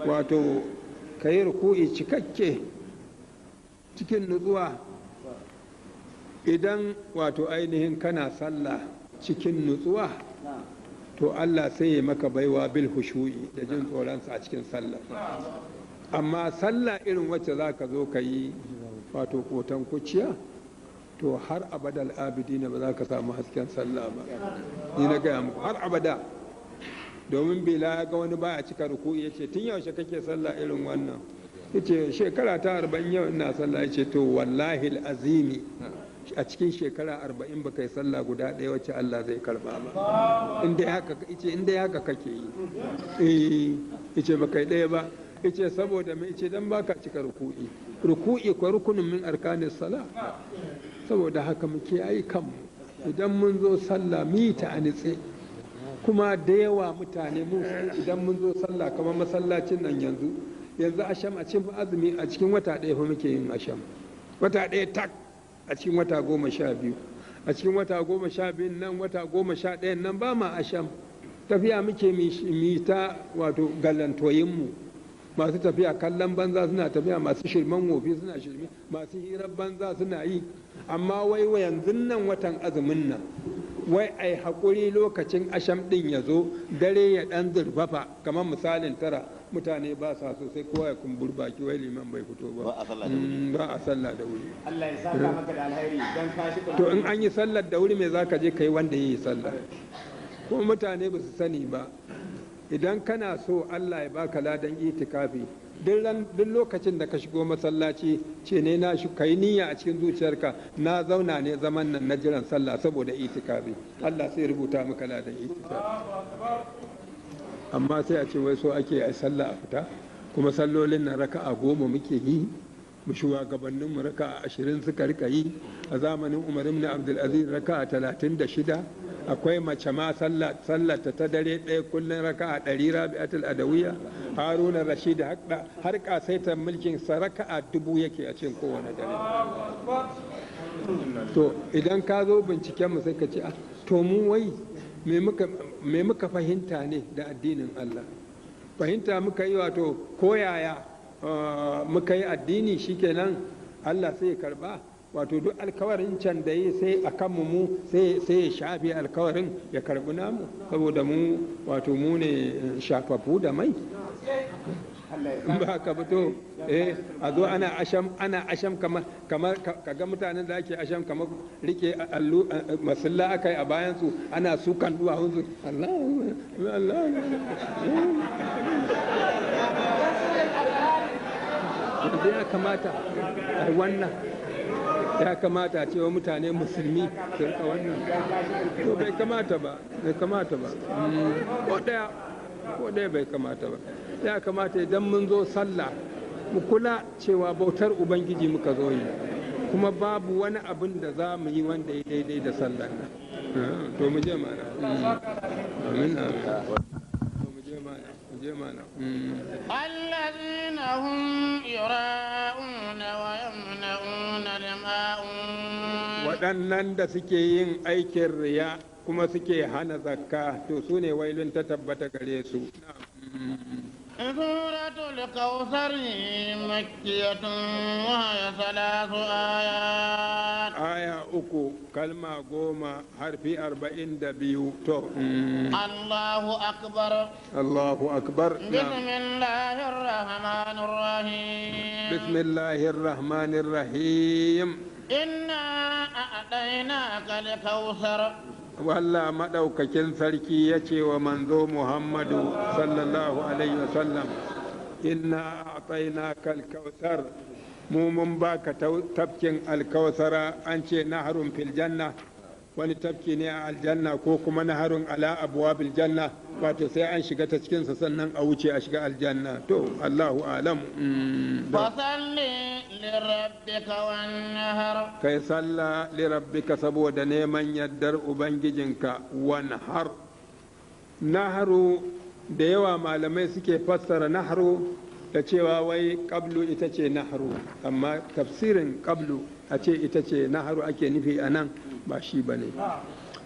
Wato ka yi ruku'i cikakke cikin nutsuwa. Idan wato ainihin kana sallah cikin nutsuwa, to Allah sai ya maka baiwa bil hushu'i, da jin tsoronsa a cikin sallah. Amma sallah irin wacce za ka zo ka yi, wato kotan kuciya, to har abadal abidina ba za ka samu hasken sallah ba. Ni na gaya muku, har abada. Domin bila ga wani baya cika ruku'i, ya ce, "Tun yaushe kake sallah irin wannan?" Ya ce, "Shekara ta 40 yau ina sallah." Ya ce, "To wallahi azimi, a cikin shekara 40 ba kai sallah guda ɗaya wacce Allah zai karba ba in dai haka." Yace, "In dai haka kake yi." Eh, yace, "Ba kai ɗaya ba." Yace, "Saboda me?" Yace, "Dan baka cika ruku'i." Ruku'i ko rukunin min arkanis sala. Saboda haka muke yi kanmu, idan mun zo sallah mu yi ta a nitse. Kuma da yawa mutane mun san idan mun zo sallah, kamar masallacin nan yanzu, yanzu asham a cikin azumi, a cikin wata ɗaya fa muke yin asham, wata ɗaya tak a cikin wata 12. A cikin wata 12 nan, wata 11 nan ba ma asham, tafiya muke mi ta wato galantoyinmu. Masu tafiya kallon banza suna tafiya, masu shirman wofi suna shirme, masu hirar banza suna yi. Amma wai yanzu nan watan azumin nan, wai ai haƙuri lokacin asham ɗin ya zo, dare ya ɗan zurfafa, kamar misalin 9, mutane ba sa so, sai kowa ya kumbur baki, wai liman bai fito ba. Ba a sallah da wuri. Ba a sallah da wuri. Allah ya saka maka da alheri dan ka shi. To in an yi sallar da wuri, me za ka je ka yi wanda ya yi sallah? Kuma mutane ba su sani ba, idan kana so Allah ya baka ladan itikafi, duk lokacin da ka shigo masallaci, ce ne na shi kai niyya a cikin zuciyarka, "Na zauna ne zaman nan na jiran sallah saboda itikafi." Allah sai rubuta maka ladan itikafi. Amma sai a ce wai so ake a sallah a fita. Kuma sallolin nan raka'a 10 muke yi mu, shugabannin mu raka'a 20 suka rika yi. A zamanin Umar ibn Abdul Aziz raka'a 36. Akwai mace ma sallah sallata ta dare ɗaya kullum raka'a 100, Rabi'atul Adawiya. Haruna Rashid har kasaitar mulkin sa raka'a 1000 yake a cikin kowane dare. To idan ka zo binciken mu, sai ka ce, "Ah, to mu wai me muka fahimta ne da addinin Allah?" Fahimta muka yi, wato koyaya muka yi addini shikenan Allah sai ya karba? Wato duk alkawarin can da yi sai a kanmu mu sai ya shafe alkawarin, ya karbi namu, saboda mu wato mu ne shafafu da mai. In ba haka ba, to eh, a zo ana asham, ana asham kamar kaga mutanen da ake asham kamar rike allu masalla akai a bayan su, ana sukan duwawun su, Allah Allah. Yanzu ya kamata a wannan, ya kamata a cewa mutane musulmi su rika wannan? To bai kamata ba, bai kamata ba. Ko daya, ko ɗaya bai kamata ba. Ya kamata idan mun zo sallah mu kula cewa bautar Ubangiji muka zo yi, kuma babu wani abin da za mu yi wanda ya daidai da sallar nan. To mu je mana. Amin amin, to mu je mana, mu je mana. الذين هم يراءون ويمنعون الماعون. Waɗannan da suke yin aikin riya kuma suke hana zakka, to su ne wailun ta tabbata gare su. سورة الكوثر مكية وهي ثلاث آيات. Aya 3, kalma 10, harfi 42, to. الله أكبر. Allahu akbar. بسم الله الرحمن الرحيم. Bismillahir rahmanir rahim. إنا أعطيناك الكوثر. Walla maɗaukakin sarki ya ce wa manzo Muhammadu sallallahu alaihi wasallam, "Inna a'tainaka alkautsar." Mu mun baka tafkin alkausara. An ce naharun fil janna, wani tafki ne a aljanna, ko kuma naharun ala abwabil janna, wato sai an shiga ta cikinsa sannan a wuce a shiga aljanna. To Allahu alam. فصل لربك وانحر. Kai sallah lirabbika, saboda neman yardar ubangijinka. Wanhar, naharu, da yawa malamai suke fassara naharu da cewa wai qablu ita ce naharu, amma tafsirin qablu a ce ita ce naharu ake nufi a nan ba shi ba ne.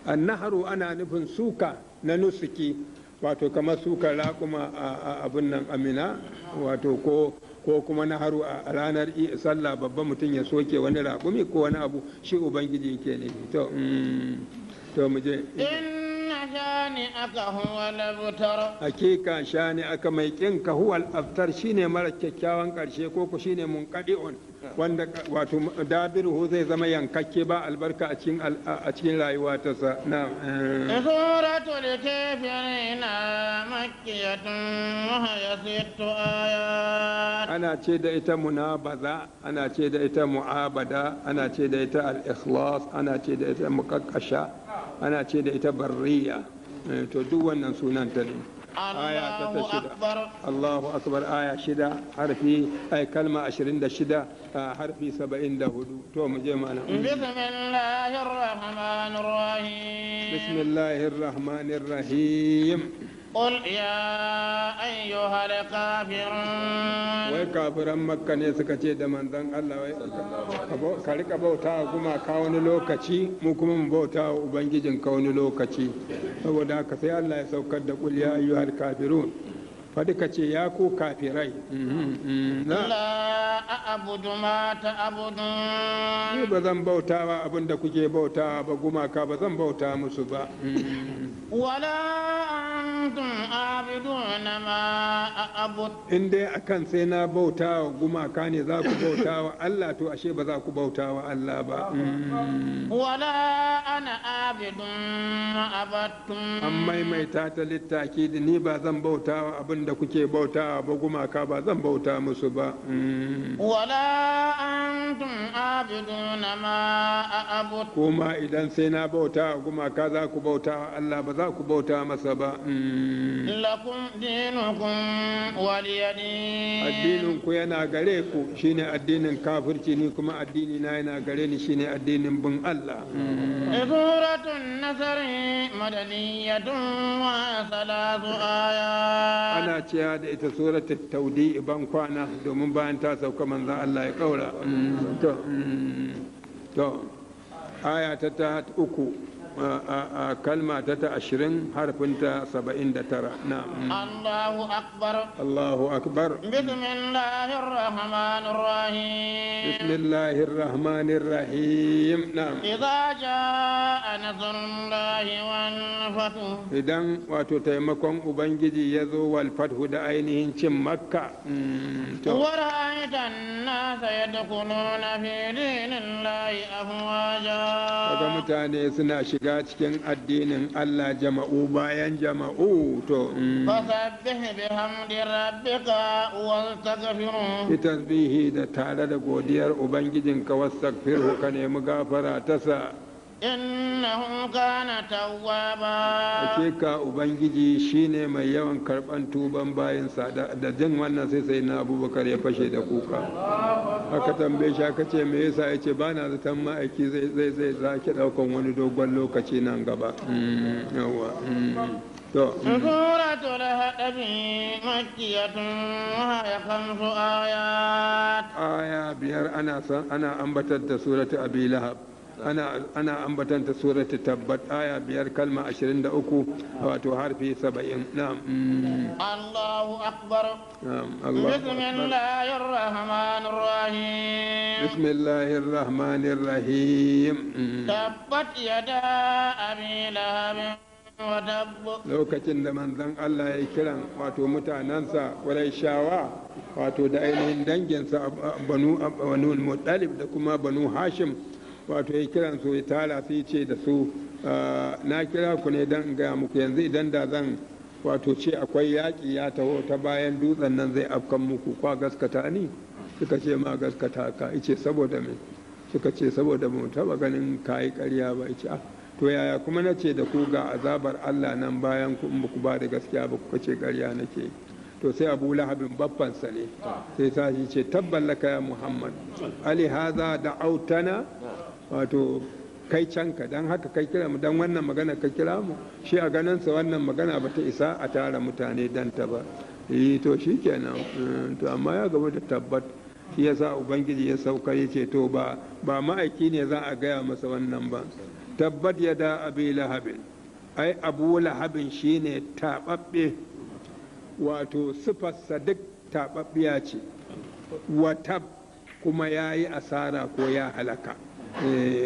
Naharu ana nufin suka na nusuki. Wato kamar sukar raƙuma a abin nan amina, wato ko kuma na haru a ranar sallah babban mutum ya soke wani raƙumi ko wani abu, shi Ubangiji yake ne. To, to mu je. إن شانئك هو الأبتر. Hakika shani aka mai kin ka huwal aftar, shine mara kyakkyawan karshe, ko ku shine munqadi'un, wanda wato dabiruhu zai zama yankakke, ba albarka a cikin rayuwa ta sa na. سورة الكافرين مكية وهي ست آيات. Ana ce da ita munabaza, ana ce da ita mu'abada, ana ce da ita al-ikhlas, ana ce da ita muqaqqasha, ana ce da ita barriya. To duk wannan sunan ta ne. Aya ta الله shida. أكبر. Allahu akbar. Aya shida, harfi ay kalma 26, harfi 74. To mu je mana. بسم الله الرحمن الرحيم. Bismillahir rahmanir rahim. قل يا أيها الكافرون. Wai kafiran Makka ne suka ce da manzon Allah, wai ka rika bauta wa gumaka wani lokaci, mu kuma mu bauta wa ubangijin ka wani lokaci. Saboda haka sai Allah ya saukar da qul ya ayyuhal kafirun, faɗi ka ce ya ku kafirai. Na. لا أعبد ما Ni تعبدون. ba zan bautawa abin da kuke bautawa ba, gumaka ba zan bauta musu ba. ولا أنتم عابدون ما أعبد. In dai akan sai na bauta wa gumaka ne za ku bauta wa Allah, to ashe ba za ku bauta wa Allah ba. ولا أنا عابد ما عبدتم. An maimaita ta littaki da ni ba zan bauta wa abin da kuke bauta ba, gumaka ba zan bauta musu ba. ولا أنتم عابدون ما أعبد. Kuma idan sai na bauta wa gumaka za ku bauta wa Allah, ba za ku bauta masa ba. لكم دينكم ولي دين. Addinin ku yana gare ku, shine addinin kafirci, ni kuma addini na yana gare ni, shine addinin bin Allah. سورة النصر مدنية وثلاث آيات. Ana cewa da ita suratul taudi, ban kwana, domin bayan ta sauka manzon Allah ya kaura. To, aya ta uku, a kalma ta 20, harfinta 79 na. الله أكبر. Allahu akbar. بسم الله الرحمن الرحيم. Bismillahir rahmanir rahim, na'am. إذا جاء نصر الله والفتح. Idan wato taimakon Ubangiji ya zo, wal fathu, da ainihin cin Makka, to. ورأيت الناس يدخلون في دين الله أفواجا. Kaga mutane suna shiga cikin addinin Allah jama'u bayan jama'u, to. فسبح بحمد ربك واستغفره. Yi tasbihi da tare da godiyar Ubangijinka, wastaghfirhu, ka nemi gafara ta sa. إنه كان توابا. Hakika Ubangiji shine mai yawan karban tuban bayinsa. Da jin wannan sai na Abubakar ya fashe da kuka. Aka tambaye shi, aka ce me yasa? Yace ba na zaton ma'aiki zai zaki daukan wani dogon lokaci nan gaba. Yawa, to. سورة الحطب مكية وهي خمس آيات. Aya biyar. Ana san ana ambatar da suratu Abi Lahab, ana ambatanta suratu Tabbat. Aya biyar, kalma 23, wato harfi 70, na'am. الله أكبر. Na'am, Allahu بسم akbar. الله الرحمن الرحيم. بسم الله الرحمن الرحيم. تبت يدا أبي لهب وتب. Lokacin da manzon Allah ya kiran wato mutanensa Qurayshawa, wato da ainihin danginsa Banu Muttalib da kuma Banu Hashim, wato ya kiran su, ya tara su, ya ce da su, "Ah, na kira ku ne don in gaya muku, yanzu idan da zan wato ce akwai yaƙi ya taho ta bayan dutsen nan zai afkan muku, kwa gaskata ni?" Suka ce ma gaskata ka. Ice saboda me? Suka ce saboda mu taba ganin kayi ƙarya ba. Ice ah, to yaya kuma na ce da ku ga azabar Allah nan bayan ku, in ba ku ba da gaskiya ba, kuka ce ƙarya nake? To sai Abu Lahabin, baffansa ne, sai sashi ce tabban laka ya Muhammad, ali haza da autana, wato kai canka dan haka kai kira mu, dan wannan magana ka kira mu. Shi a ganinsa wannan magana ba ta isa a tara mutane dan ta ba. Eh, to shikenan. To amma ya gaba da tabbat, shi yasa Ubangiji ya sauka ya ce to ba ma'aiki ne za a gaya masa wannan ba. Tabbat yada abi lahabin. Ai Abu Lahabin shine taɓaɓɓe, wato sifarsa duk taɓaɓɓiya ce, watab, kuma ya yi asara ko ya halaka.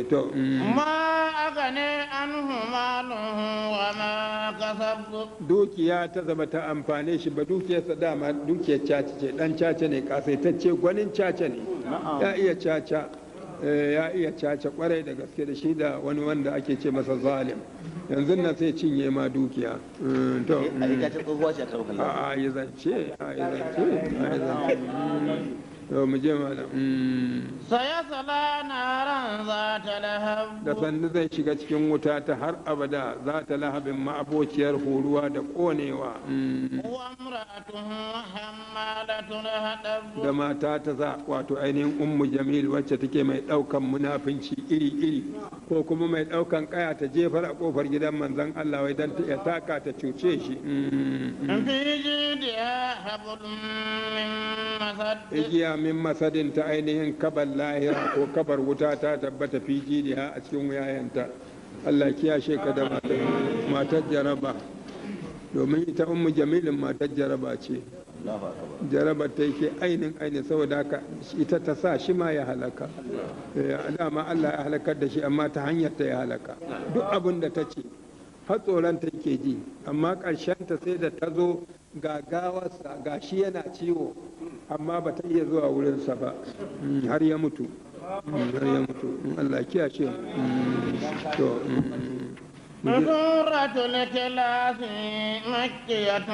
To. ما أغنى عنه ماله وما كسب. Dukiya ta zama ta amfane shi ba. Dukiyarsa dama dukiyar caca ce, dan caca ne, kasaitacce, gwanin caca ne. Ya iya caca, ya iya caca kwarai da gaske, da shi da wani wanda ake ce masa Zalim. Yanzu nan sai cinye ma dukiya. To. A ita ta tsohuwa ce a karɓar kallon. A yi zance, a yi zance, a yi zance. To, mu je malam. سيصلى نارا ذات لهب. Da sannu zai shiga cikin wuta ta har abada, za ta lahabin, ma'abociyar horuwa da konewa. وامرأته حمالة الحطب. Da mata ta za, wato ainihin Ummu Jamil, wacce take mai daukan munafinci iri-iri, ko kuma mai daukan kaya ta jefar a kofar gidan manzon Allah, wai dan ta ya taka ta cuce shi. في جيدها حبل من مسد. Igiya min masadin, ta ainihin kabar lahira ko kabar wuta, ta tabbata fi jidiha, a cikin wuyayenta. Allah kiyashe ka da matar jaraba, domin ita Ummu Jamilin matar jaraba ce. Allahu akbar. Jarabar ta yake ainin ainin, saboda haka ita ta sa shi ma ya halaka. Dama Allah ya halakar da shi, amma ta hanyar ta ya halaka. Duk abin da ta ce har tsoron ta yake ji, amma ƙarshen ta sai da ta zo ga gawarsa, ga shi yana ciwo, amma ba ta iya zuwa wurinsa ba har ya mutu. Har ya mutu. Allah ya kiyashe mu. To. سورة الإخلاص مكية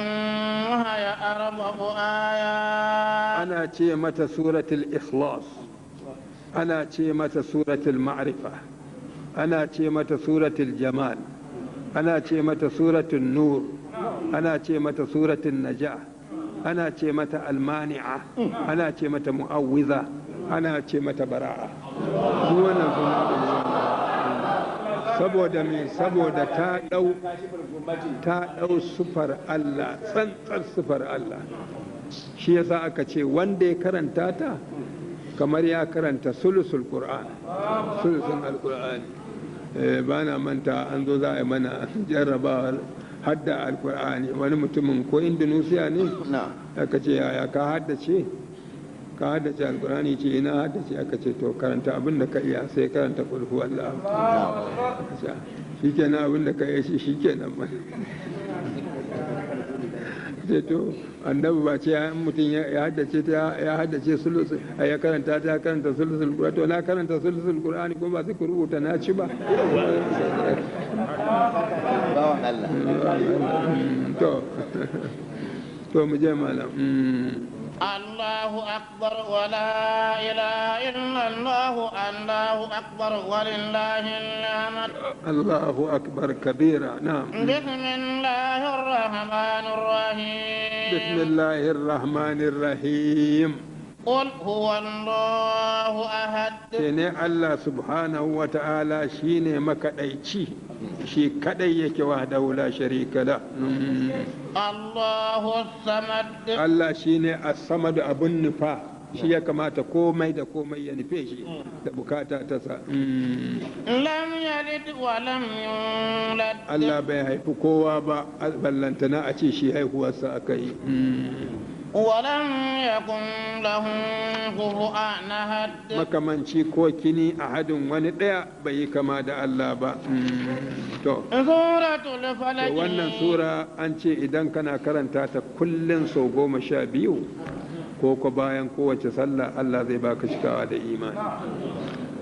وهي أربع آيات. Ana ce mata suratul Ikhlas, ana ce mata suratul Ma'rifa, ana ce mata suratul Jamal, ana ce mata suratul Nur, ana ce mata suratul Najah, ana ce mata Almani'a, ana ce mata Mu'awwiza, ana ce mata Bara'a. Duk wannan sun saboda me? Saboda ta dau sufar Allah, tsantsar sufar Allah. Shi yasa aka ce wanda ya karanta ta kamar ya karanta sulusul Qur'an, sulusun Alqur'ani. Ba na manta an zo za a yi mana jarrabawar hadda Alqur'ani, wani mutumin ko Indonesia ne, aka ce, "Yaya, ka haddace, ka haddace Alqur'ani?" Ce, "Ina haddace." Aka ce, "To, karanta abin da ka iya." Sai karanta qul huwallahu. Shikenan, abin da ka iya shi shikenan. Ma sai to annabi ba ce ya mutum ya haddace ta, ya haddace sulusul, ya karanta ta, ya karanta sulusul Qur'ani. To, na karanta sulusul Qur'ani ko ba sai ku rubuta na ci ba. Bawan Allah. To, mu je malam. الله أكبر ولا إله إلا الله الله أكبر ولله الحمد. الله أكبر كبيرا، نعم. بسم الله الرحمن الرحيم. بسم الله الرحمن الرحيم. قل هو الله أحد. Shine Allah subhanahu wa ta'ala, shine makaɗaici, shi kadai yake, wahdahu la sharika la. الله الصمد. Allah shine as-samad, abun nufa, shi ya kamata komai da komai ya nufe shi da bukata ta sa. لم يلد ولم يولد. Allah bai haifi kowa ba, ballantana a ce shi haihuwarsa aka yi. ولم يكن له كفوا أحد. Makamanci ko kini ahadin, wani ɗaya bai yi kama da Allah ba. To. سورة الفلق. To, wannan sura an ce idan kana karanta ta kullum sau 12 ko bayan kowace sallah, Allah zai baka cikawa da imani.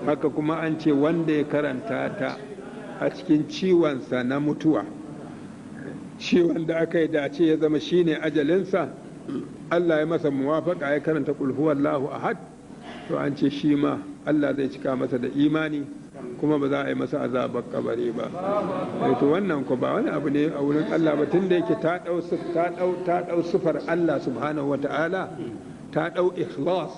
Haka kuma an ce wanda ya karanta ta a cikin ciwonsa na mutuwa, ciwon da aka yi dace ya zama shine ajalinsa, Allah ya masa muwafaka ya karanta qul huwallahu ahad, to an ce shi ma Allah zai cika masa da imani, kuma ba za a yi masa azabar kabari ba. To, wannan ko ba wani abu ne a wurin Allah ba, tunda yake ta dau sifar Allah subhanahu wata'ala, ta dau ikhlas.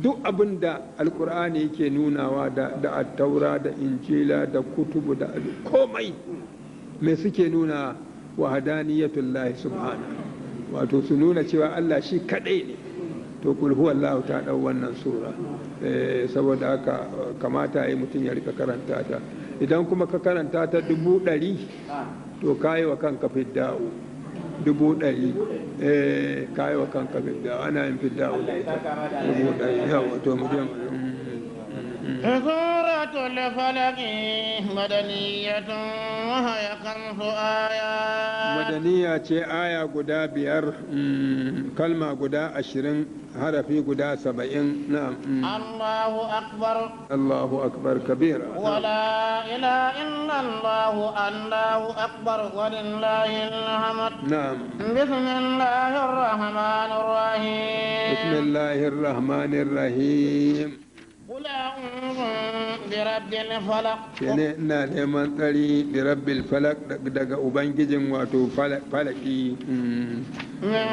Duk abin da Alkur'ani yake nunawa, da Attaura da Injila da kutubu da komai, me suke nuna? Wahadaniyatullahi subhanahu, wato su nuna cewa Allah shi kadai ne. To, kul huwallahu ta dau wannan sura. Saboda haka kamata yi mutum ya rika karanta ta. Idan kuma ka karanta ta 100,000 To kayi wa kanka fidda'u 100,000. Kayi wa kanka fidda'u, ana yin fidda'u da ita 100,000. Yawa, to mu je mu. سورة الفلق مدنية وهي 5 آيات. Madaniya ce, aya guda 5, kalma guda 20, harafi guda 70 na. الله أكبر. الله أكبر كبيرا. ولا إله إلا الله، الله أكبر، ولله الحمد. نعم. بسم الله الرحمن الرحيم. بسم الله الرحمن الرحيم. قل أعوذ برب الفلق. Shine ina neman tsari برب الفلق, daga ubangijin wato falaki. من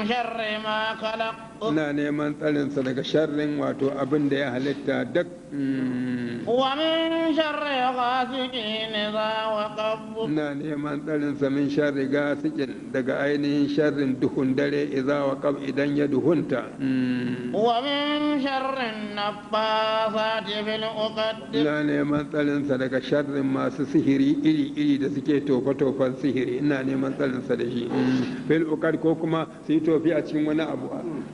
شر ما خلق. Ina neman tsarinsa daga sharrin wato abin da ya halitta duk. ومن شر غاسق إذا وقب. Ina neman tsarinsa من شر غاسق, daga ainihin sharrin duhun dare, إذا وقب, idan ya duhunta. ومن شر النفاثات في العقد. Ina neman tsarinsa daga sharrin masu sihiri iri-iri da suke tofe-tofen sihiri, ina neman tsarinsa da shi في العقد, ko kuma su yi tofi a cikin wani abu,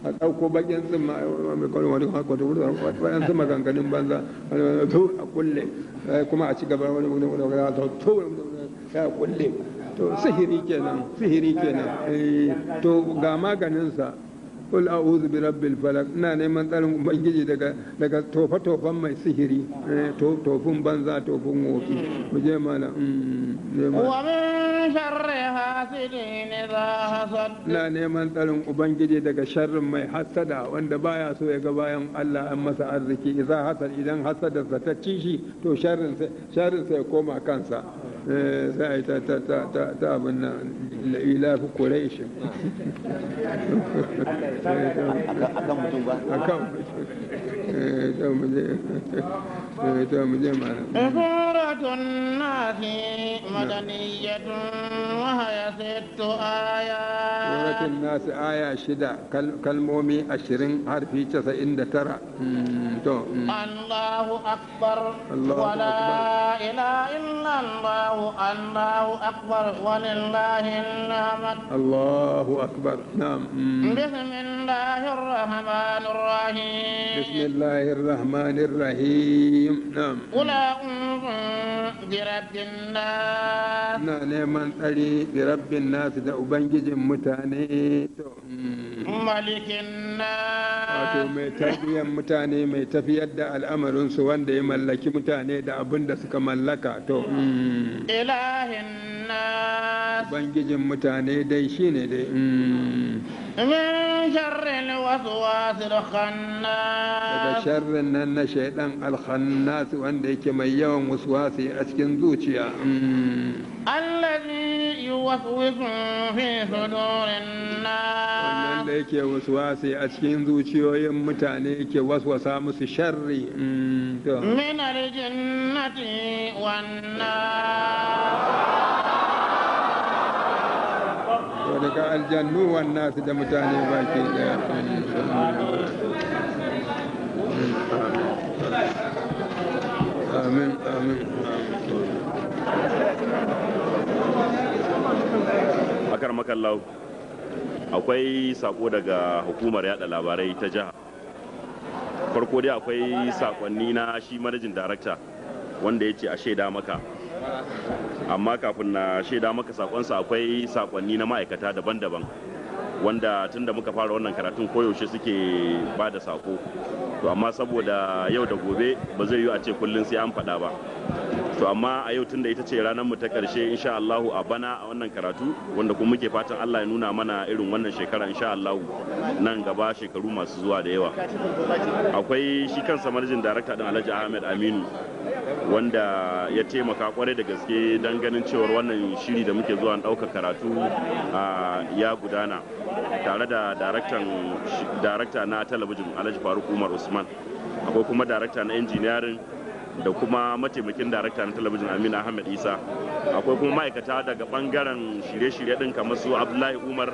a ɗauko bakin tsimma, waɗansu maganganun banza a kulle, kuma a ci gaba wani ya kulle. To sihiri kenan, sihiri kenan. To ga maganinsa: قل أعوذ برب الفلق. Ina neman tsarin ubangiji daga tofe-tofen mai sihiri, tofin banza, tofin wofi. Mu je mana nema. ومن شر حاسد إذا حسد. Ina neman tsarin ubangiji daga sharrin mai hasada, wanda baya so ya ga bayan Allah an masa arziki. إذا حسد, idan hasadarsa ta ci shi, to sharrin sa ya koma kansa. Sai a yi ta ta ta ta ta abin nan, لإيلاف قريش. Akan mutum ba. Akan to mu je, to mu je mana. سورة الناس مدنية وهي 6 آيات. Suratul Nas, aya 6, kalmomi 20, harfi 99. To. الله أكبر. الله ولا أكبر. إله إلا الله، الله أكبر، ولله الحمد. الله أكبر، نعم. بسم الله الرحمن الرحيم. بسم الله الرحمن الرحيم، نعم. قل أعوذ برب الناس. Ina neman tsari برب الناس, da ubangijin mutane, to. ملك Wato الناس. mai tarbiyyar mutane, mai tafiyar da al'amarinsu, wanda ya mallaki mutane da abin da suka mallaka, to. إله الناس. Ubangijin mutane dai shine dai. من شر الوسواس Daga الخناس. sharrin nan na shaidan الخناس, wanda yake mai yawan waswasi a cikin zuciya. الذي يوسوس في صدور Wannan الناس. da yake waswasi a cikin zuciyoyin mutane, yake waswasa musu sharri, to. من الجنة والناس. To daga aljannu, والناس, da mutane baki daya. Amin, amin, amin. Akaramakallahu, akwai sako daga hukumar yada labarai ta jiha. Farko dai akwai sakonni na shi managing director, wanda ya ce a shaida maka, amma kafin na shaida maka sakonsa, akwai sakonni na ma'aikata daban-daban wanda tun da muka fara wannan karatun koyaushe suke ba da sako. To amma saboda yau da gobe ba zai yiwu a ce kullum sai an faɗa ba. To amma a yau, tunda ita ce ranar mu ta karshe insha Allahu a bana a wannan karatu, wanda kuma muke fatan Allah ya nuna mana irin wannan shekara insha Allahu nan gaba shekaru masu zuwa da yawa, akwai shi kansa managing director din, Alhaji Ahmed Aminu, wanda ya taimaka kwarai da gaske don ganin cewar wannan shiri da muke zuwa ɗaukar karatu ya gudana, tare da darakta na talabijin, Alhaji Faruk Umar Usman. Akwai kuma darakta na engineering da kuma mataimakin darakta na talabijin, Aminu Ahmed Isa. Akwai kuma ma'aikata daga bangaren shirye-shirye din kamar su Abdullahi Umar.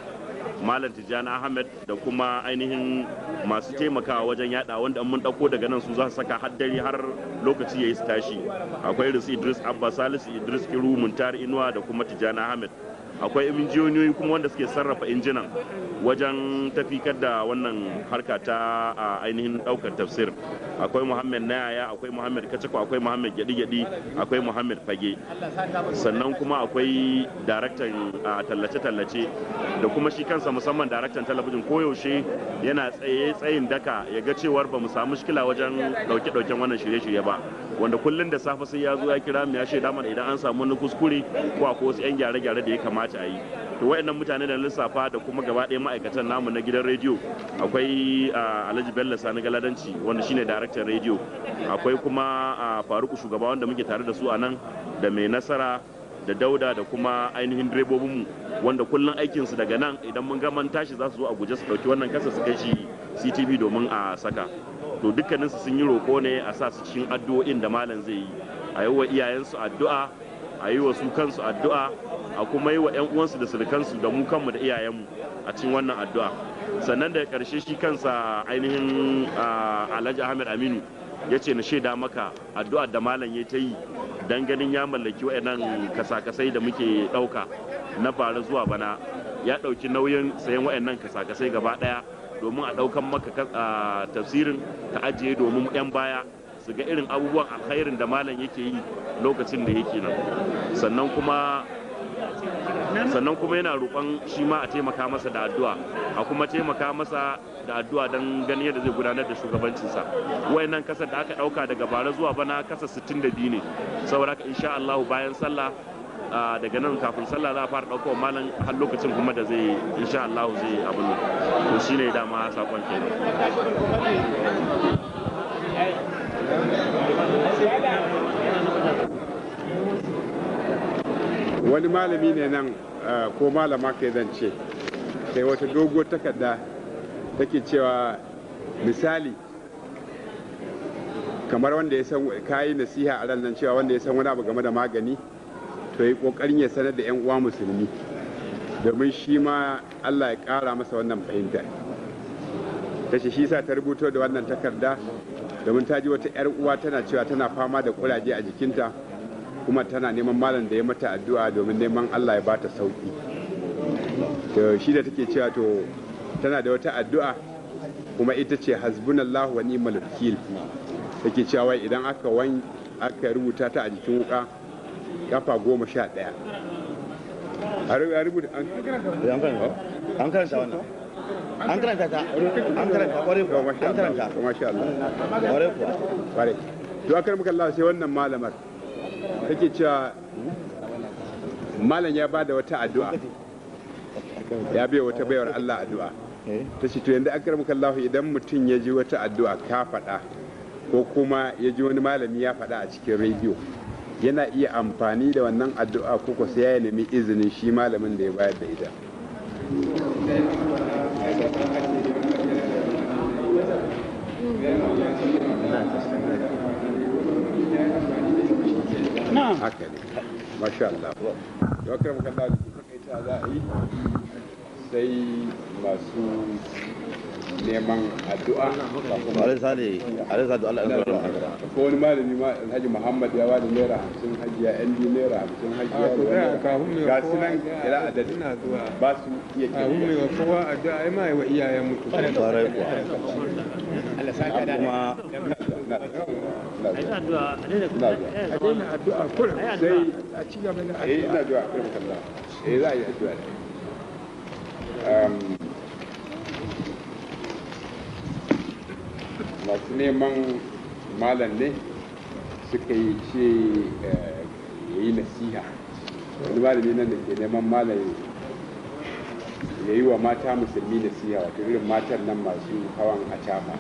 Malam Tijjani Ahmed da kuma ainihin masu taimakawa wajen yada, wanda mun dauko daga nan su za su saka har dare har lokaci yayi su tashi. Akwai irin su Idris Abba, Salisu Idris Kiru, Muntari Inuwa da kuma Tijjani Ahmed. Akwai injiniyoyi kuma wanda suke sarrafa injinan wajen tafikar da wannan harka ta ainihin daukar tafsir. Akwai Muhammad Nayaya, akwai Muhammad Kacako, akwai Muhammad Gyadi-Gyadi, akwai Muhammad Fage. Sannan kuma akwai daraktan tallace-tallace da kuma shi kansa musamman daraktan talabijin, koyaushe yana tsaye tsayin daka ya ga cewar ba mu samu shikila wajen dauke-dauken wannan shirye-shirye ba, wanda kullum da safe sai ya zo ya kira mu ya shaida mana idan an samu wani kuskure ko akwai wasu 'yan gyare-gyare da ya kamata a yi. To wayannan mutane da lissafa da kuma gaba ɗaya ma'aikatan namu na gidan rediyo, akwai Alhaji Bello Sani Galadanci wanda shine daraktan rediyo, akwai kuma Faruku Shugaba wanda muke tare da su a nan, da Mai Nasara da Dauda da kuma ainihin direbobinmu wanda kullum aikinsu daga nan idan mun ga man tashi za su zo a guje su ɗauki wannan kasa su kai shi CTV domin a saka. To dukkaninsu sun yi roƙo ne a sa su cikin addu'o'in da malam zai yi, a yi wa iyayensu addu'a, a yi wa su kansu addu'a, a kuma yi wa 'yan uwansu da surukansu da mu kanmu da iyayenmu a cikin wannan addu'a. Sannan da ƙarshe shi kansa ainihin Alhaji Ahmed Aminu ya ce na shaida maka addu'a da malam ya ta yi dan ganin ya mallaki waɗannan kasakasai da muke ɗauka na bara zuwa bana. Ya ɗauki nauyin sayan waɗannan kasakasai gaba ɗaya domin a ɗaukan maka tafsirin ka ajiye domin 'yan baya su ga irin abubuwan alkhairin da malam yake yi lokacin da yake nan. Sannan kuma yana roƙon shi ma a taimaka masa da addu'a, a kuma taimaka masa da addu'a don ganin yadda zai gudanar da shugabancinsa. Wayannan kasar da aka ɗauka daga bara zuwa bana kasa 62 ne. Saboda haka insha Allah bayan sallah, daga nan kafin sallah za a fara ɗaukar malam har lokacin kuma da zai insha Allah zai abin nan. To shine dama sakon kenan. Wani malami ne nan, ko malama kai zan ce, sai wata doguwar takarda take cewa misali kamar wanda ya san kayi nasiha a ran nan cewa wanda ya san wani abu game da magani to yi kokarin ya sanar da 'yan uwa musulmi domin shi ma Allah ya kara masa wannan fahimta. Ta ce shi sa ta rubuto da wannan takarda domin ta ji wata 'yar uwa tana cewa tana fama da kuraje a jikinta kuma tana neman malam da ya mata addu'a domin neman Allah ya bata sauki. To shi da take cewa to tana da wata addu'a kuma ita ce hasbunallahu wa ni'mal wakil. Take cewa wai idan aka wan aka rubuta ta a jikin wuka kafa 11 a rubuta an An karanta wannan, an karanta ta, an karanta kwarai kuwa, an karanta. Masha Allah. Kwarai kuwa. Kwarai. To akar muka Allah, sai wannan malamar take cewa malam ya bada wata addu'a, ya bai wata baiwar Allah addu'a. Ta ce to yanzu akar muka Allah, idan mutum ya ji wata addu'a ka faɗa ko kuma ya ji wani malami ya faɗa a cikin rediyo, yana iya amfani da wannan addu'a ko ko sai ya nemi izinin shi malamin da ya bayar da ita? Haka ne, masha Allah. Da wakar muka da takaita za a yi, sai masu neman addu'a. Alai sale, alai sale, Allah ya tsara. Ko wani malami ma, Alhaji Muhammad, ya bada ₦50, Hajiya yan biyu ₦50, Hajiya A to tsaya kafin mai ga kowa su nan ila adadi ina zuwa. Ba su iya Kafin mai kirga. wa kowa addu'a, ai ma yi wa iyayen mutu. Kwarai kuwa. Kuma Ina zuwa. A daina addu'a kurum. Sai A ci gaba da eh addu'a. Ina zuwa, kar kalla. Eh, za a yi addu'a. Masu neman malam ne suka yi ce ya yi nasiha. Wani malami nan da ke neman malam ya yi wa mata musulmi nasiha, wato irin matan nan masu hawan acaba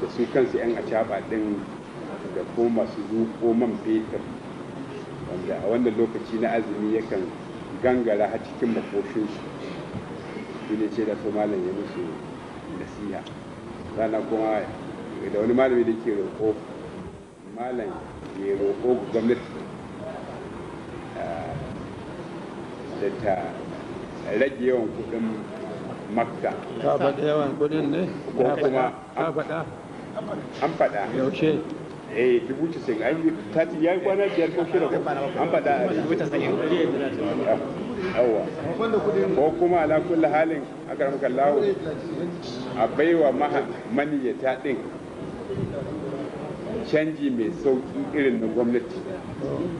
da su kansu 'yan acaba din da ko masu zuƙo man fetur, wanda a wannan lokaci na azumi yakan gangara har cikin makoshinsu. Shi ne ce da su malam ya musu nasiha. Sannan kuma da wani malami da ke roƙo malam ya roƙo gwamnati da ta rage yawan kudin Makka. Ka faɗa yawan kudin ne? Ko kuma ka faɗa? An faɗa. Yaushe? 90,000. Ai tati yayi kwana 5 ko 6 an faɗa. 90,000. Yawwa. Ko kuma ala kulli halin akramaka Allah a baiwa maniyyata din canji mai sauki irin na gwamnati,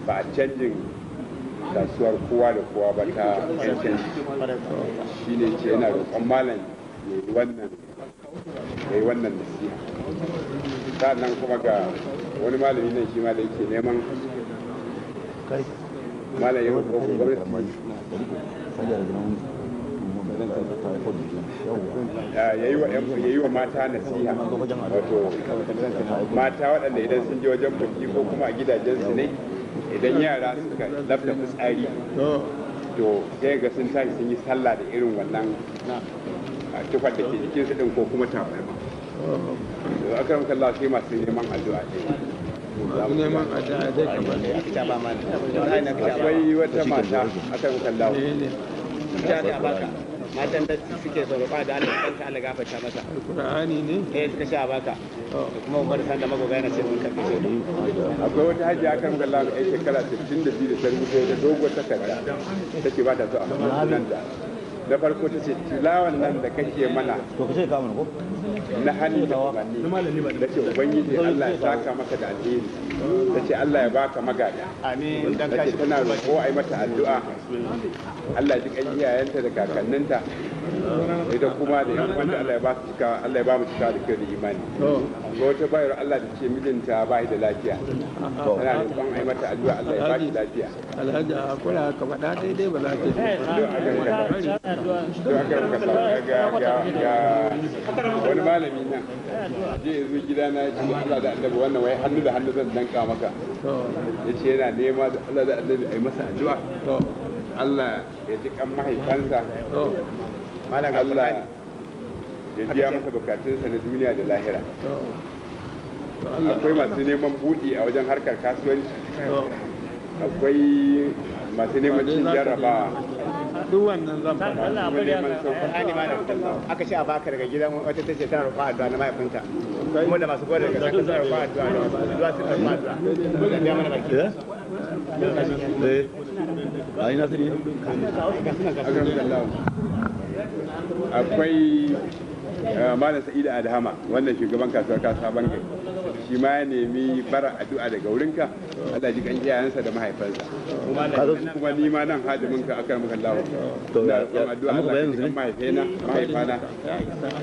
ba canjin kasuwar kowa da kowa ba ta yan canji. Shi ne ce yana roƙon malam ya yi wannan nasiha. Sa'annan kuma ga wani malami nan shi ma da yake neman malam ya roƙo gwamnati ya yi wa mata nasiha, wato mata waɗanda idan sun je wajen biki ko kuma a gidajensu ne, idan yara suka lafta fitsari to sai ga sun tashi sun yi sallah da irin wannan tufar da ke jikinsu din ko kuma tabarma. To akram kallah sai masu neman addu'a ne. Masu neman addu'a dai kamar akwai wata mata akram kallah matan da suke son roƙa da Allah kanta Allah gafarta masa. Alƙur'ani ne? Eh, suka sha baka. Kuma Umar san da magoga yana ce mun karbe shi. Akwai wata hajiya akan galla mai shekara 62 da ta rubuta wata doguwar takarda take ba ta so a nan da. Na farko ta ce tilawan nan da kake mana to kace ka mana ko na hannu da umarni da ce ubangiji Allah ya saka maka da alheri, ta ce Allah ya baka magada. Amin. Dan ta ce tana roƙo a yi mata addu'a Allah ji kan iyayenta da kakanninta, ita kuma da yan uwanta Allah ya ba su cika, Allah ya ba mu cika da kyau da imani. Ga wata bayar Allah da ce mijinta ba shi da lafiya, tana roƙon a yi mata addu'a Allah ya ba shi lafiya. Alhaji a kula ka faɗa daidai ba za ka yi. To aka ga wani malami nan je ya zo gida na ce Allah da annabi wannan wai hannu da hannu zan danka maka, ya ce yana nema da Allah da annabi a yi masa addu'a Allah ya ji kan mahaifansa, Allah ya biya masa bukatunsa na duniya da lahira. Akwai masu neman buɗi a wajen harkar kasuwanci, akwai masu neman cin jarrabawa, duk wannan zan faɗa. Aka ce a baka daga gidan wata ta ce tana roƙon addu'a na mahaifinta, kuma da masu gwada daga saka suna roƙon addu'a da masu addu'a suna roƙon addu'a. Da mana baki. Eh, ai na sani. Akwai Malam Sa'idu Adhama, wannan shugaban kasuwar kasa bangai, shi ma ya nemi bara addu'a daga wurinka, Allah ji kan iyayensa da mahaifansa. Kuma ni ma nan hadimin ka akan muka lawo. Da addu'a Allah ji kan mahaifina, mahaifana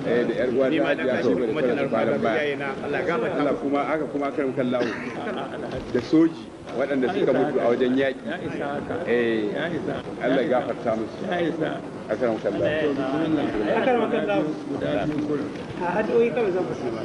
eh da yar uwa ta Hajiya shi da sauran kwanan baya. Allah kuma aka kuma akan muka lawo da soji waɗanda suka mutu a wajen yaƙi. Eh, Allah ya gafarta musu. Akan muka lawo. Akan muka lawo. A addu'o'i kawai zan faɗa.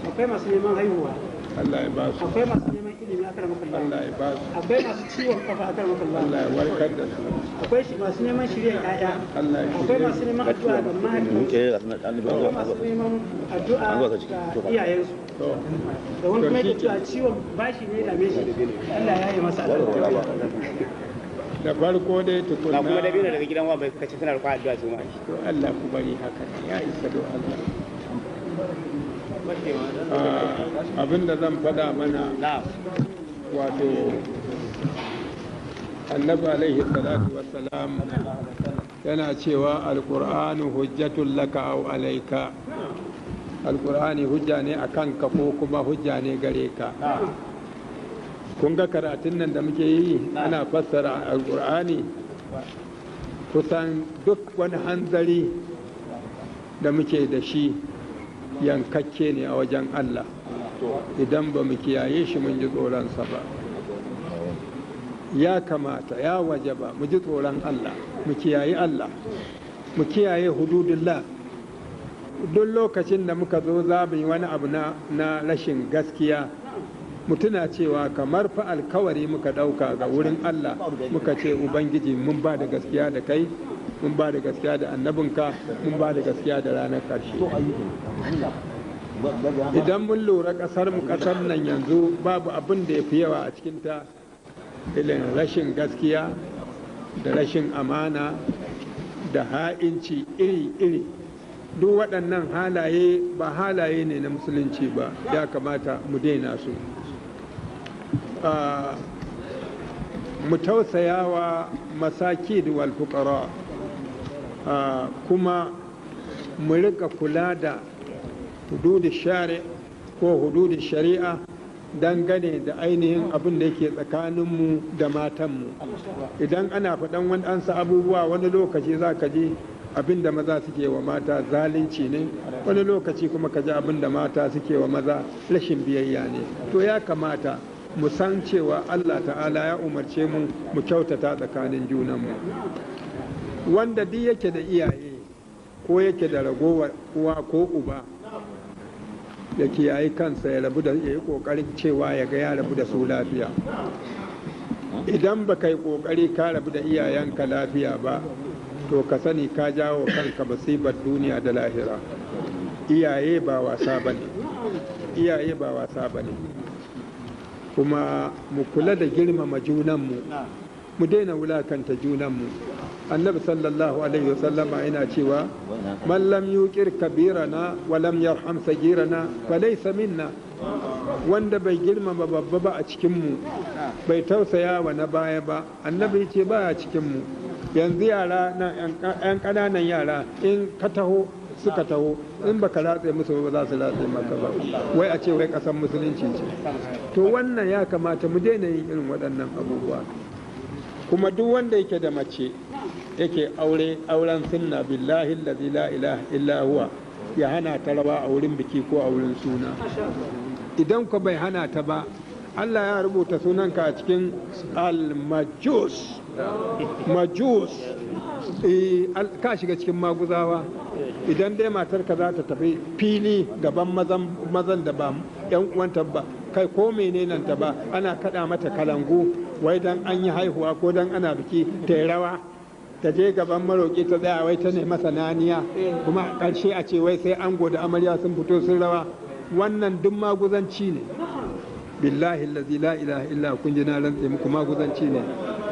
Akwai masu neman haihuwa. Allah ya ba su. Akwai masu neman ilimi akar makalla. Allah ya ba su. Akwai masu ciwon kafa akar makalla. Allah ya warkar da su. Akwai masu neman shirya ƴaƴa. Allah ya Akwai masu neman addu'a ga mahaifansu. Akwai masu neman addu'a ga iyayensu. Da wani kuma yake cewa ciwon bashi ne dame shi. Allah ya yi masa albarka. Da farko dai tukunna. Na kuma dabino daga gidan wa bai suka ce suna roƙon addu'a su ma. To Allah ku bari haka ya isa do Allah. Abinda zan faɗa mana, wato annabi alaihi salatu wassalam yana cewa alƙur'anu hujjatun laka aw alaika. Alƙur'ani hujja ne a kanka ko kuma hujja ne gare ka. Kun ga karatun nan da muke yi ana fassara alƙur'ani, kusan duk wani hanzari da muke da shi yankakke ne a wajen Allah idan ba mu kiyaye shi mun ji tsoronsa ba. Ya kamata ya wajaba mu ji tsoron Allah, mu kiyaye Allah, mu kiyaye hududullah. Duk lokacin da muka zo za mu yi wani abu na rashin gaskiya, mu tuna cewa kamar fa alkawari muka ɗauka ga wurin Allah, muka ce Ubangiji mun ba da gaskiya da kai, mun ba da gaskiya da annabinka, mun ba da gaskiya da ranar ƙarshe. Idan mun lura ƙasar mu, ƙasar nan yanzu babu abin da ya fi yawa a cikinta irin rashin gaskiya da rashin amana da ha'inci iri-iri. Duk waɗannan halaye ba halaye ne na musulunci ba, ya kamata mu daina su. Mu tausayawa masakin wal fuqara, kuma mu rika kula da hududin shari ko hududin shari'a dangane da ainihin abin da yake tsakaninmu da matanmu. Idan ana faɗan wani ansa abubuwa, wani lokaci za ka ji abin da maza suke wa mata zalunci ne, wani lokaci kuma ka ji abin da mata suke wa maza rashin biyayya ne. To ya kamata mu san cewa Allah ta'ala ya umarce mu mu kyautata tsakanin junanmu. Wanda duk yake da iyaye ko yake da ragowar uwa ko uba, ya kiyaye kansa, ya rabu da ya yi kokarin cewa ya ga ya rabu da su lafiya. Idan ba ka yi kokari ka rabu da iyayenka lafiya ba, to ka sani ka jawo kanka musibar duniya da lahira. Iyaye ba wasa ba ne, iyaye ba wasa ba ne. Kuma mu kula da girmama junanmu, mu daina wulakanta junanmu. Annabi sallallahu alaihi wasallama yana cewa: "Man lam yuqir kabirana wa lam yarham sagirana fa laysa minna." Wanda bai girmama babba ba a cikin mu, bai tausaya wa na baya ba, annabi ce baya cikin mu. Yanzu yara na yan ƙananan yara, in ka taho suka taho, in baka ratse musu ba, za su ratse maka ba. Wai a ce wai ƙasar musulunci ce. To wannan ya kamata mu daina yin irin waɗannan abubuwa. Kuma duk wanda yake da mace, yake aure auren sunna, billahi allazi la ilaha illa huwa, ya hana ta rawa a wurin biki ko a wurin suna. Idan ko bai hana ta ba, Allah ya rubuta sunanka a cikin al-majus majus. Ka shiga cikin maguzawa idan dai matarka za ta tafi fili gaban mazan da ba yan uwanta ba, kai ko menene ta ba, ana kada mata kalangu wai dan an yi haihuwa ko dan ana biki, ta yi rawa, ta je gaban maroƙi ta tsaya wai ta ne masa naniya, kuma ƙarshe a ce wai sai ango da amarya sun fito sun rawa. Wannan duk maguzanci ne. Billahi allazi la ilaha illa, kun ji na rantse muku, maguzanci ne.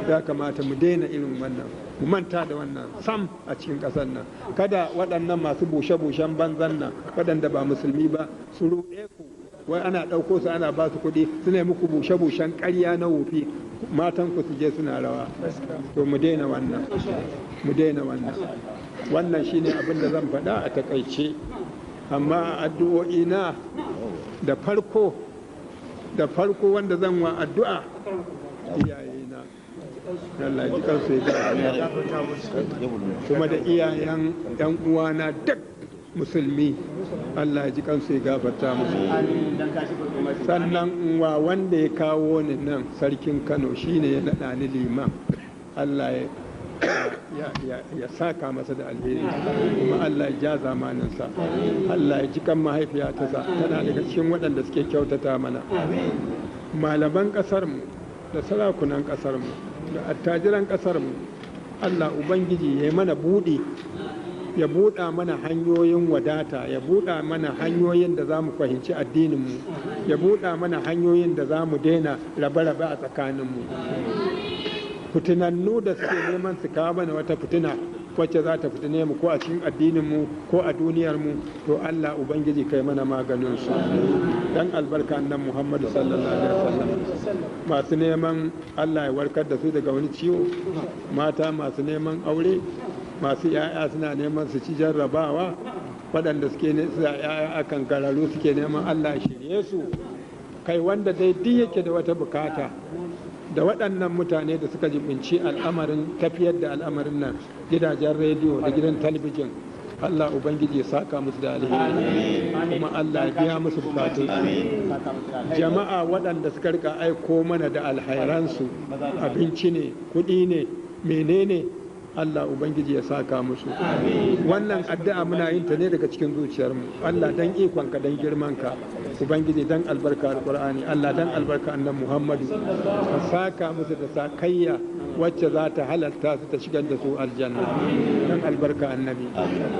Ya kamata mu daina irin wannan, mu manta da wannan sam a cikin ƙasar nan. Kada waɗannan masu bushe-bushen banzan nan, waɗanda ba musulmi ba, su ruɗe ku, wai ana ɗauko su ana ba su kuɗi su ne muku bushe-bushen ƙarya na wofi, matan ku su je suna rawa. To mu daina wannan, mu daina wannan. Wannan shine abin da zan faɗa a takaice. Amma addu'o'i na da farko da farko, wanda zan wa addu'a, iyayena, Allah ji kansu ya, kuma da iyayen yan uwana duk musulmi, Allah ya ji kansu ya gafarta musu. Sannan wa wanda ya kawo ni nan, sarkin Kano, shine ya naɗa ni liman, Allah ya saka masa da alheri, kuma Allah ya ja zamaninsa. Allah ya ji kan mahaifiyata, tana daga cikin waɗanda suke kyautata mana. Malaman ƙasarmu da sarakunan ƙasarmu da attajiran ƙasarmu, Allah Ubangiji ya yi mana buɗi, ya buɗa mana hanyoyin wadata, ya buɗa mana hanyoyin da za mu fahimci addininmu, ya buɗa mana hanyoyin da za mu daina rabe-rabe a tsakaninmu. Fitinannu da suke neman su kawo mana wata fitina wacce za ta fitine mu ko a cikin addininmu ko a duniyarmu, to Allah Ubangiji kai mana maganin su dan albarka annan Muhammadu sallallahu alaihi wasallam. Masu neman Allah ya warkar da su daga wani ciwo, mata masu neman aure, masu yaya suna neman su ci jarrabawa, waɗanda suke ne su yaya akan kararu suke neman Allah shirye su, kai wanda dai duk yake da wata bukata, da waɗannan mutane da suka jibinci al'amarin tafiyar da al'amarin nan, gidajen rediyo da gidan talabijin, Allah Ubangiji ya saka musu da alheri, kuma Allah ya biya musu bukatun. Jama'a waɗanda suka rika aiko mana da alhairansu, abinci ne, kuɗi ne, menene, Allah Ubangiji ya saka musu. Wannan addu'a muna yin ta ne daga cikin zuciyarmu. Allah, dan ikonka, dan girmanka, Ubangiji, dan albarka alqur'ani, Allah, dan albarka annan Muhammadu, ka saka musu da sakayya wacce za ta halalta su ta shigar da su aljanna, dan albarka annabi.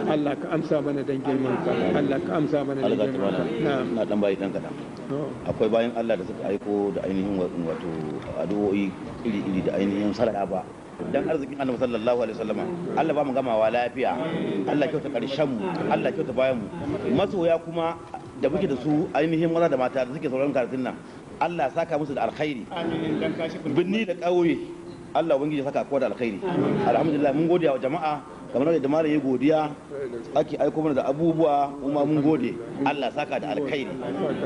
Allah ka amsa mana dan girmanka, Allah ka amsa mana dan girmanka. Na'am, na dan bayi dan kadan. Akwai bayan Allah da suka aiko da ainihin wato addu'o'i iri-iri da ainihin sadaka ba. Dan arzikin Annabi sallallahu alaihi wasallama, Allah ba mu gamawa lafiya, Allah kyauta karshen mu, Allah kyauta bayan mu. Masoya kuma da muke da su, ainihin maza da mata da suke sauran karatun nan, Allah ya saka musu da alkhairi. Amin, dan kashi. Binni da ƙauye, Allah ubangiji ya saka kowa da alkhairi. Alhamdulillah, mun gode wa jama'a kamar da malam ya godiya, ake aiko mana da abubuwa, kuma mun gode, Allah ya saka da alkhairi.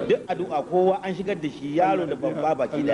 Duk addu'a kowa an shigar da shi, yaro da babba baki daya.